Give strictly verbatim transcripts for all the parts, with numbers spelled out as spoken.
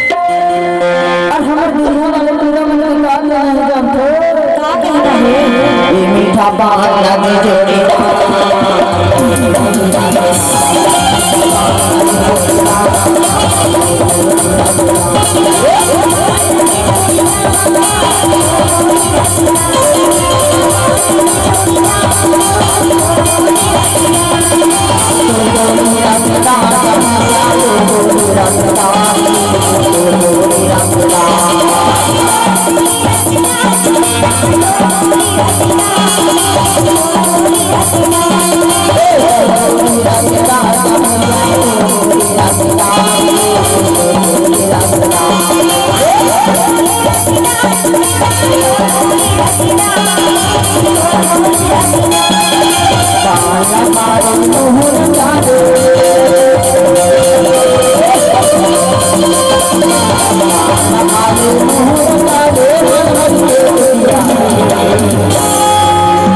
अउ हमर दुनिया वाले टूरा मन के का कहना हे जानथो? का कहना हे? ए मीठा पान लगे जोड़ी।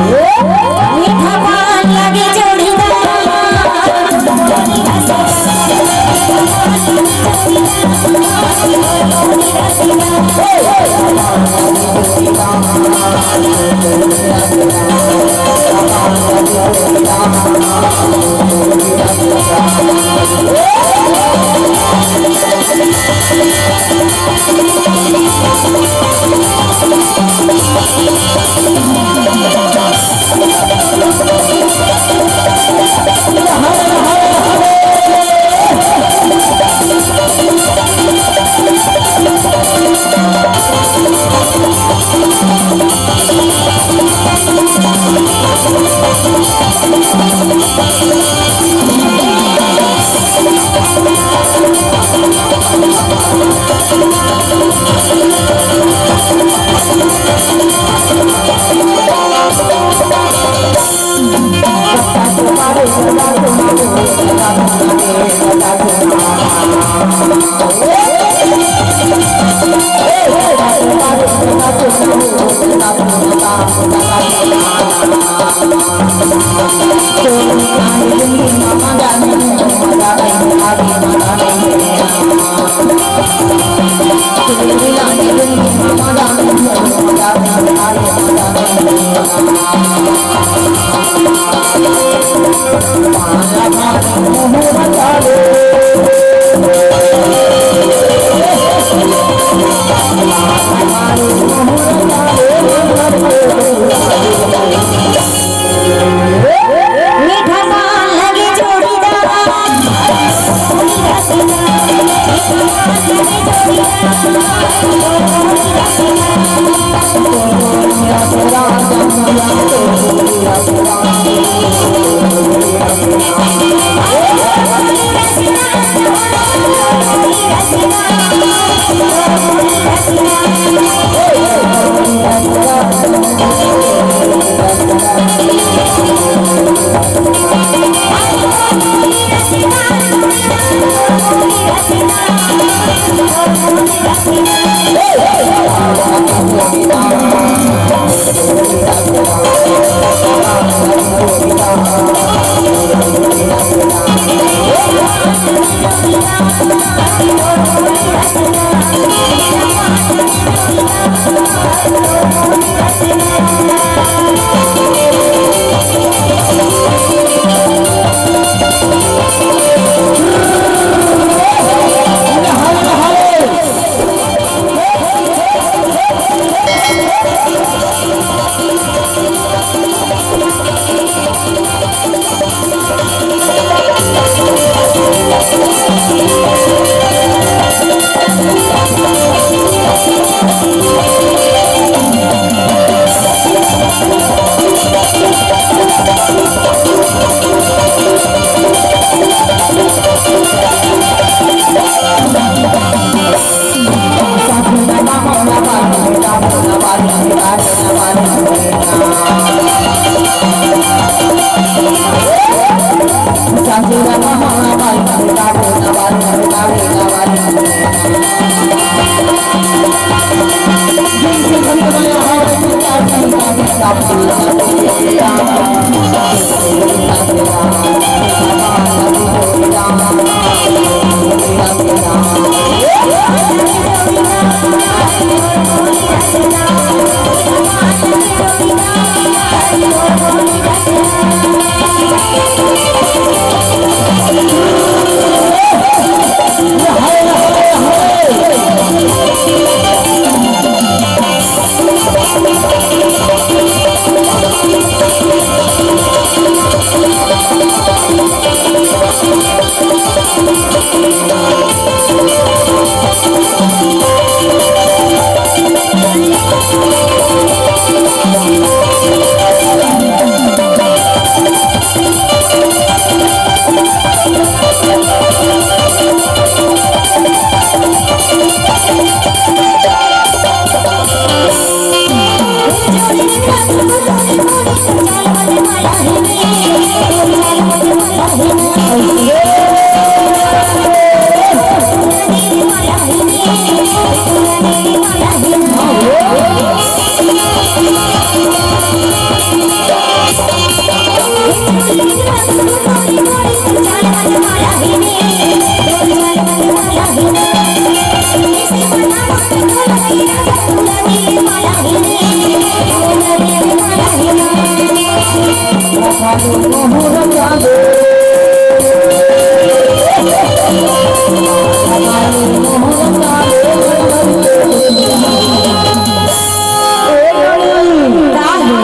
मीठा पान लगे जोड़ीदार। मीठा पान लगे जोड़ीदार। का हे?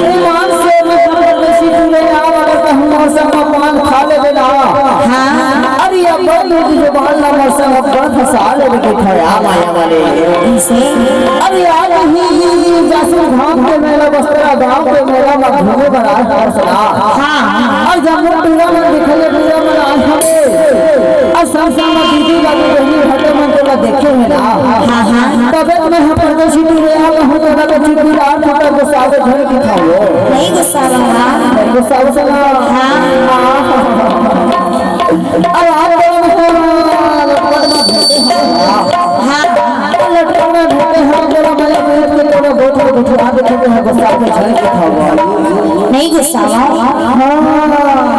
ए मान से मैं परदेसी टूरे ना वाला कहूँ मौसम में पान खा लेबे ना। हाँ। अरे अब्बा तू की जुबान ना मौसम अब्बा फंसा लेबे के खया माया वाले। कैसे? अरे आज ही जासू धाम के मेला बस्तरा गांव के मेला में घूमे बर आए हौसला। हाँ। और जब लोग टूरा मन दिखले टूरा मन आज हमें और संग संग में दीदी बाबू बहनी घटे मन तो देखे है ना। हाँ, हाँ। तबे तो मैं हम परदेसी टूरे आ हूँ तो ना तो चिट्ठी रात को गुस्सा से घर की खाओ। नहीं गुस्सा रहा। गुस्सा उसा ना। हाँ। अरे आप लोगों ने तो लटकन में भेजे हैं। हाँ। लटकन में भेजे हैं, बोला मैं पेट के कोनो गोठ में बिठवा देते हैं, गुस्सा के घर की खाओ। नहीं गुस्सा रहा। हाँ।